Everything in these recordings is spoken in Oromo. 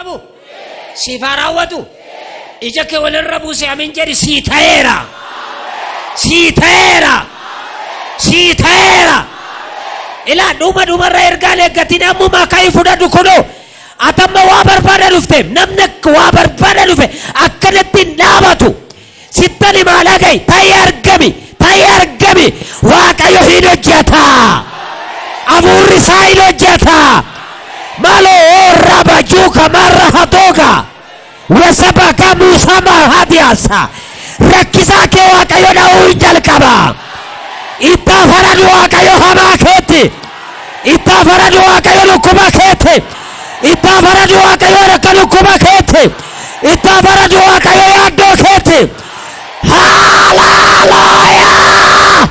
Qabu siif haa raawwatu. Ija kee walirra buuse, amiin jedhi. Sii ta'eera, sii ta'eera, sii ta'eera. Ilaa, dhuma dhumarra ergaan eeggatiin, ammumaa ka'ii fudhadhu. Kunoo atamma waa barbaada dhufte. Namni akka waa barbaada dhufe akkanatti hin dhaabatu. Sittan himaalaa ga'i, ta'ee argami, ta'ee argami. Waaqayyo hin hojjeta, hafuurri isaa hin hojjeta. Maaloo rabajuuka marra hatooga wasabaka muusama hadiyaasa. Rakkisaa kee Waaqayyo dha'uu hin jalqaba. Itti faradu Waaqayyo hamaa keetti, itti faradu Waaqayyo dhukkuba keetti, itti faradu Waaqayyo rakka dhukkuba keetti, itti faradu Waaqayyo yaaddoo keetti. Haaleluyyaa!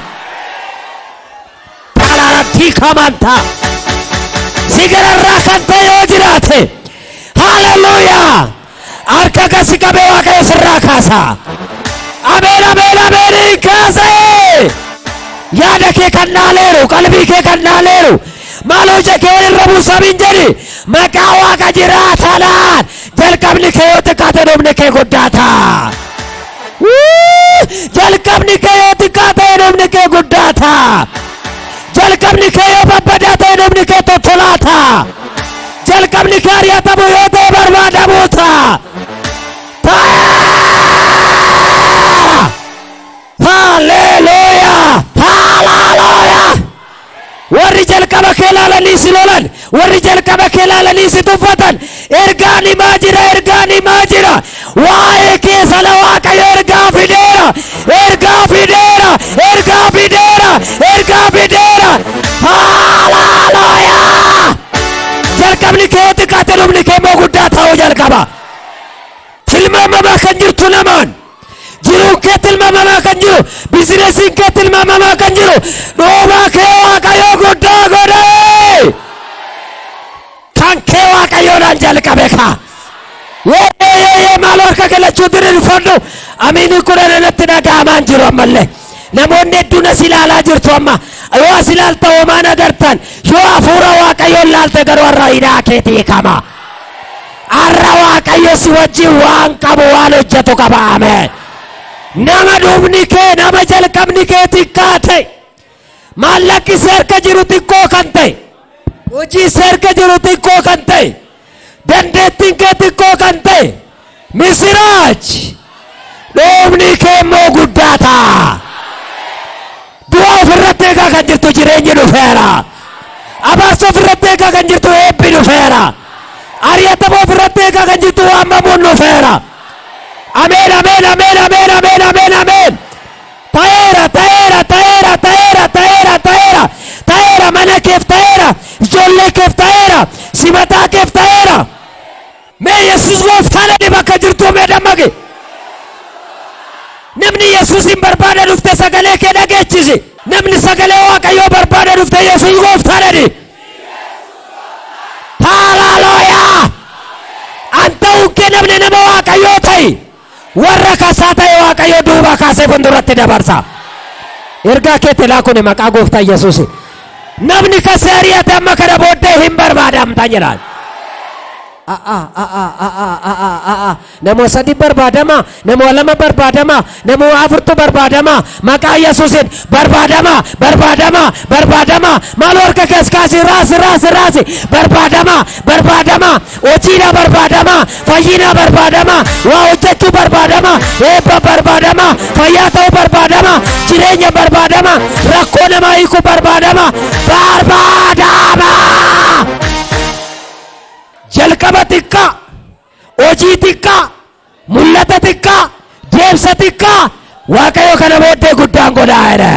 Talaaratti kamanta si gararraa kan ta'e yoo jiraate, haaleluyyaa, harka kasi qabee Waaqayyo sirraa kaasa. Ameen, ameen, ameen. Kaasee yaada kee kan dhaaleeru, qalbii kee kan dhaaleeru, maaloo ija kee walirra buusamin jedhi. Maqaa Waaqa jiraataadhaan, jalqabni kee yoo xiqqaate, dhumni kee guddaa ta'a. Jalqabni kee yoo xiqqaa ta'e, dhumni kee guddaa ta'a. Jalqabni kee yoo babbadaa ta'e, dhumni kee tottolaa ta'a. Jalqabni kee ari'atamu yoo ta'e, barbaadamuu ta'a. Ta'a! Haleluuyaa! Haleluuyaa! Warri jalqaba kee ilaalanii si lolan, warri jalqaba kee ilaalanii si tuffatan, ergaan himaa jira, ergaan himaa jira. Waa'ee kee sana Waaqayyo ergaa fideera, ergaa fideera, ergaa fideera, ergaa fideera. Haleluuyaa! Jalqabni kee yoo xiqqaate, dhumni kee immoo guddaa ta'uu jalqaba. Tilmaamamaa kan jirtu namaan, jiruun kee tilmaamamaa kan jiru, bizinesiin kee tilmaamamaa kan jiru, dhuma kee Waaqayyo guddaa godhe. Kan kee Waaqayyoodhaan jalqabe kaa. Yee, maaloo harka galachuu diriirfadhu. Amiin 10 irratti dhaga'amaan jiru ammallee. Namoonni hedduun as ilaalaa jirtu amma. Yoo as ilaalta homaan agartan, yoo hafuura Waaqayyoon ilaalte garuu har'a hidhaa keetii hiikama. Har'a Waaqayyo si wajjin waan qabu, waan hojjetu qaba. Ameen. Nama dhumni kee, nama jalqabni kee xiqqaa ta'e, maallaqni si harka jiru xiqqoo kan ta'e, hojii si harka jiru xiqqoo kan ta'e, dandeettiin kee xiqqoo kan ta'e, misiraach, dhumni kee immoo guddaa ta'a. Du'a ofirratti eegaa kan jirtu, jireenyi dhufeera. Abaarsa ofirratti eegaa kan jirtu, eebbi dhufeera. Ari'atama ofirratti eegaa kan jirtu, waamamuun dhufeera. Ameen, ameen, ameen, ameen, ameen, ameen, ameen. Ta'eera, ta'eera, ta'eera, ta'eera, ta'eera, ta'eera, ta'eera. Mana keef ta'eera, ijoollee keef ta'eera, simataa keef ta'eera. Mee Yesus gooftaan jedhi bakka jirtu, mee dammaqi. Namni Yesus hin barbaada dhufte, sagalee kee dhageechisi. Namni sagalee Waaqayyoo barbaada dhufte, Yesus gooftaan jedhi. Haaleluyyaa! An ta'uun kee, namni nama Waaqayyoo ta'i, warra kasaa ta'e Waaqayyo duuba kaasee fuulduratti dabarsa. Ergaa keetti laa kuni maqaa gooftaa Yesuusi. Namni kasee ari'ate amma kana booddee hin barbaadamta jedhaan. Nama sadi barbaadama, nama lama barbaadama, nama afurtu barbaadama. Maqaa Yesuusin barbaadama, barbaadama, barbaadama. Maal harka kees kaasi, raasi, raasi, raasi. Barbaadama, barbaadama. Hojiidha barbaadama, fayyina barbaadama, waa hojjechuu barbaadama, eebba barbaadama, fayyaa ta'uu barbaadama, jireenya barbaadama, rakkoo namaa hiikuu barbaadama, barbaadama. Jalqaba xiqqaa, hojii xiqqaa, mul'ata xiqqaa, deemsa xiqqaa, Waaqayyo kana booddee guddaan godhaa jedhe.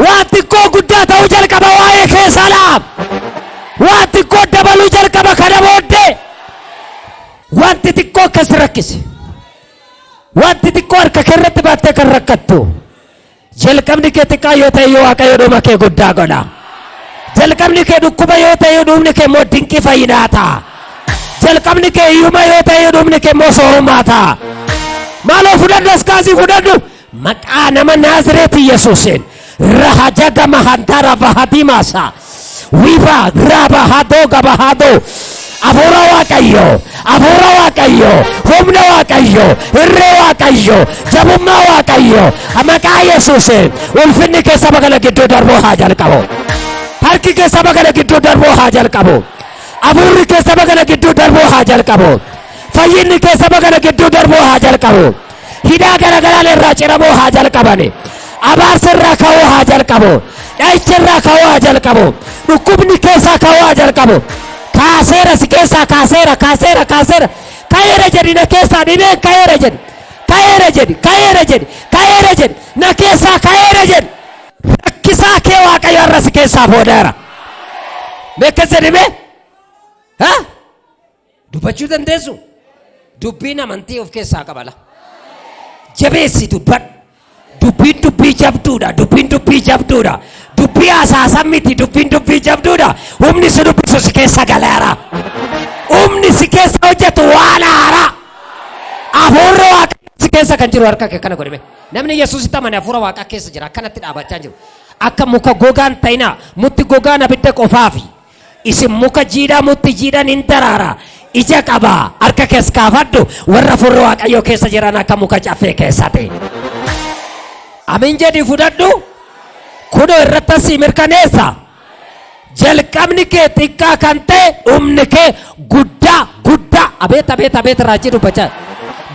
Waan xiqqoo guddaa ta'uu jalqaba waa'ee keessaa laam. Waan xiqqoo dabaluu jalqaba kana booddee. Wanti xiqqoo akkas rakkise. Wanti xiqqoo harka kee irratti baattee kan rakkattu. Jalqabni kee xiqqaa yoo ta'e, yoo Waaqayyo dhuma kee guddaa godha. Jalqabni kee dhukkuba yoo ta'e, dhumni kee immoo dinqii fayyinaa ta'a. Jalqabni kee hiyyuma yoo ta'e, dhumni kee immoo soorummaa ta'a. Maaloo fudhadhu, as kaasii fudhadhu. Maqaa nama Naazireetii Yesuusiin. Rahajaga mahantara vahadimaasa. Wiiba raaba haadoo gaba haadoo. Hafuura Waaqayyoo, hafuura Waaqayyoo, humna Waaqayyoo, irree Waaqayyoo, jabummaa Waaqayyoo, maqaa Yesuusiin ulfinni kee saba kana gidduu darbuu haa jalqabu. Harki kee saba kana gidduu darbuu haa jalqabu. Hafuurri kee saba kana gidduu darbuu haa jalqabu. Fayyinni kee saba kana gidduu darbuu haa jalqabu. Hidhaa garaagaraa irraa ciramuu haa jalqabani. Abaarsa irraa ka'uu haa jalqabu. Dha'icha irraa ka'uu haa jalqabu. Dhukkubni keessaa ka'uu haa jalqabu. Kaaseera si keessaa kaaseera kaaseera kaaseera. Ka'eera jedhi na keessaa dhibeen ka'eera jedhi. Ka'eera jedhi ka'eera jedhi ka'eera jedhi na keessaa ka'eera jedhi. Rakkisaa kee Waaqayyo har'a si keessaa fuudheera. Mee akkas jedhi mee? Ha? Dubbachuu dandeessu? Dubbiin amantii of keessaa qaba la. Jabeessi dubbadhu. Dubbiin dubbii jabduudha. Dubbiin dubbii jabduudha. Dubbii hasaasan miti. Dubbiin dubbii jabduudha. Humni si dubbisu si keessa galeera. Humni si keessa hojjetu waan haaraa. Hafuurri Waaqayyoo si keessa kan jiru harka kee kana godhime. Namni Yesuusitti amane hafuura Waaqaa keessa jira. Akkanatti dhaabachaa jiru. Akka muka gogaan ta'inaa. Mutti gogaan abidda qofaafi. Isin muka jiidhaa mutti jiidhaan hin daraara. Ija qaba. Harka kees kaafadhu. Warra hafuurri Waaqayyoo keessa jiran akka muka caffee keessati. Amin jedhi fudhadhu. Kunoo irratti asii mirkaneessa. Jalqabni kee xiqqaa kan ta'e dhumni kee guddaa guddaa abeet abeet abeet raajii dubbachaa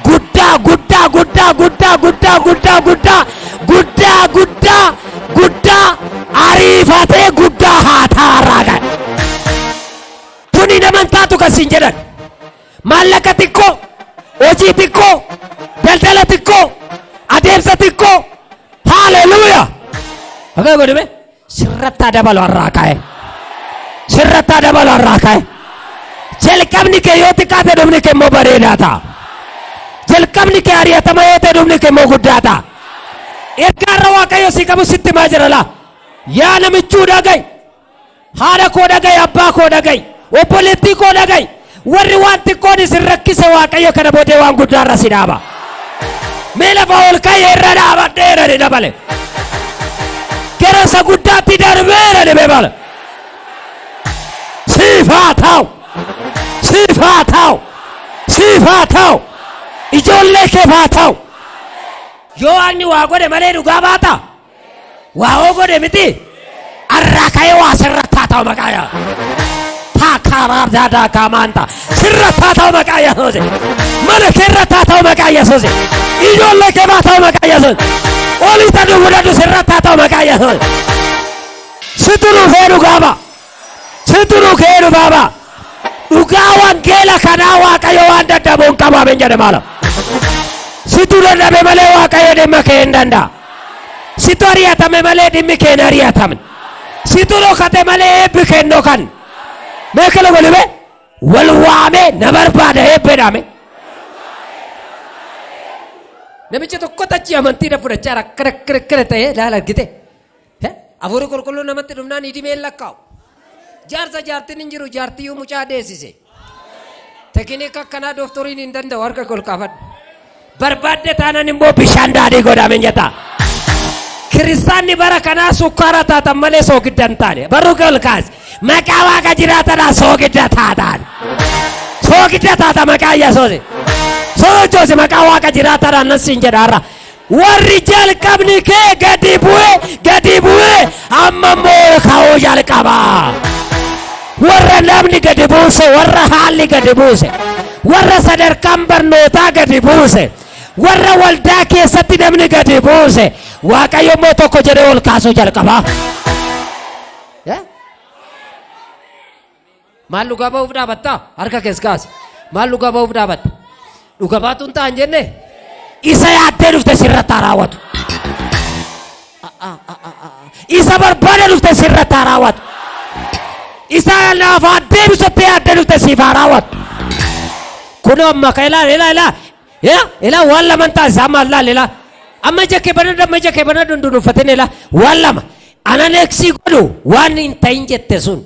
guddaa guddaa guddaa guddaa guddaa guddaa guddaa guddaa guddaa guddaa ariifatee guddaa haa taarraa ga'e. Tuni naman taatu kan siin jedhan maallaqa xiqqoo hojii xiqqoo daldala xiqqoo adeemsa xiqqoo haaleluuyaa. Akka godhame sirratti haa dabalu har'aa ka'e. Sirratti haa dabalu har'aa ka'e. Jalqabni kee yoo xiqqaate dhumni kee immoo bareedaa ta'a. Jalqabni kee ari'atama yoo ta'e dhumni kee immoo guddaa ta'a. Ergaa irra Waaqayyo si qabu sitti himaa jira laa. Yaa namichuu dhaga'i. Haadha koo dhaga'i, abbaa koo dhaga'i, obboleettii koo dhaga'i. Warri waan xiqqoon isin rakkise Waaqayyo kana boodee waan guddaa irra si dhaaba. Mee lafa ol ka'ee irra dhaabadheera ni dabale. Gara isa guddaatti darbeera ni beebale. Siif haa ta'u. Siif haa ta'u. Siif haa ta'u. Ijoollee keef haa ta'u. Yoo waaqni waa godhe malee dhugaa baata. Waa hoo godhe miti. Arraa ka'ee waa sirratti haa ta'u maqaa yaa. Taakaaraa daadaa kaamaanta. Sirratti haa ta'u maqaa Yesuusi. Mana kee irratti haa ta'u maqaa Yesuusi. Ijoollee kee haa ta'u maqaa Yesuusi. Olii taduu fudhadhu sirratti haa ta'u maqaa Yesuusi. Situ dhufee dhugaa ba'a. Situ dhufee dhugaa ba'a. Dhugaa wangeela kanaa Waaqayyo waan dadhabu hin qabu amin jedhe maala. Situ dadhabe malee Waaqayyo dhimma kee hin danda'a. Situ ari'atame malee dhimmi kee hin ari'atamne. Situ dhokate malee eebbi kee hin dhokanne. Mee kana godhime wal waamee na barbaada eebbeedhaame. Namicha tokko tachi amantiidha fudhachaa rakkana akkana akkana ta'ee ilaala argite. Hafuurri qulqulluun namatti dhufnaan idimeen lakkaa'u. Jaarsa jaartiin hin jiru jaartiyyuu mucaa deessise. Tekinika akkanaa dooftoriin hin danda'u harka ol kaafadhu. Barbaadde taanan immoo bishaan daadhii godhame jetta. Kiristaanni bara kanaa sukkaara taatan malee soogidda hin taane. Barru ol kaasi. Maqaa waaqa jiraatadhaa soogidda taataan. Soogidda taata maqaa Yesuusi. Sochoose maqaa waaqa jiraatadhaa nan siin jedha har'a. Warri jalqabni kee gadi bu'e gadi bu'e amma immoo ka'uu jalqaba. Warra namni gadi buuse, warra haalli gadi buuse, warra sadarkaan barnootaa gadi buuse, warra waldaa keessatti namni gadi buuse, Waaqayyo immoo tokko jedhee ol kaasuu jalqaba. Maal dhugaa ba'uuf dhaabatta? Harka kees kaasi. Maal dhugaa ba'uuf dhaabatta? Dhuga baatuun ta'an jenne isa yaaddee dhufte sirratti haa raawwatu. Isa barbaada dhufte sirratti haa raawwatu. Isa naaf haa deebisutti yaaddee dhufte siif haa raawwatu. Kunoo amma ka ilaa ilaa ilaa ilaa ilaa waan laman taasisa amma ilaal ilaa amma ija kee banadhu amma ija kee banadhu hin dunuunfatin ilaa waan lama anan eegsii godhu waan hin ta'in jette sun.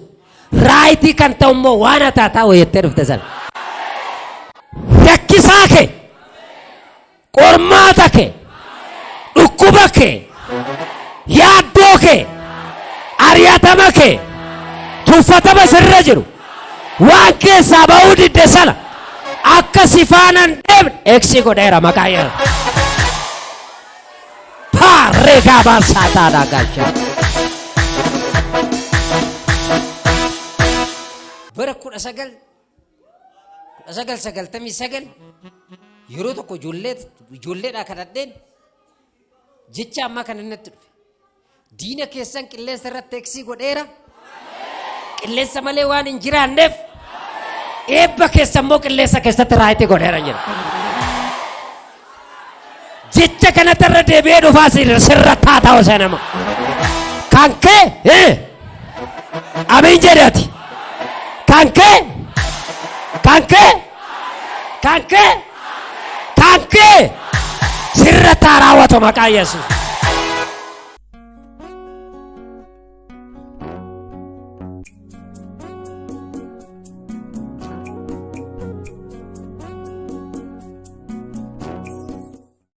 Raayitii kan ta'u immoo waan ataataa wayettee dhufte sana. Rakkisaa kee, qormaata kee, dhukkuba kee, yaaddoo kee, ari'atama kee, Tuffatama sirra jiru. Waan keessaa ba'uu didde sana akka si faana hin deemne eeksii godheera maqaa Yesuus. Paarreegaa baasaataa galcha. Bara 1999 yeroo tokko ijoolleedhaa kadhadheen jecha ammaa kana natti dhufe. Diina keessan qilleensa irratti eeksii godheera. Qilleensa malee waan hin jiraanneef eebba keessa immoo qilleensa keessatti raayitii godheera jira. Jecha kanatti irra deebi'ee dhufaa sirra taataa osoo nama. Kan kee amiin jedhe ati. Kan kee kan kee kan kee kan kee sirra taa raawwatu maqaa Yesuus.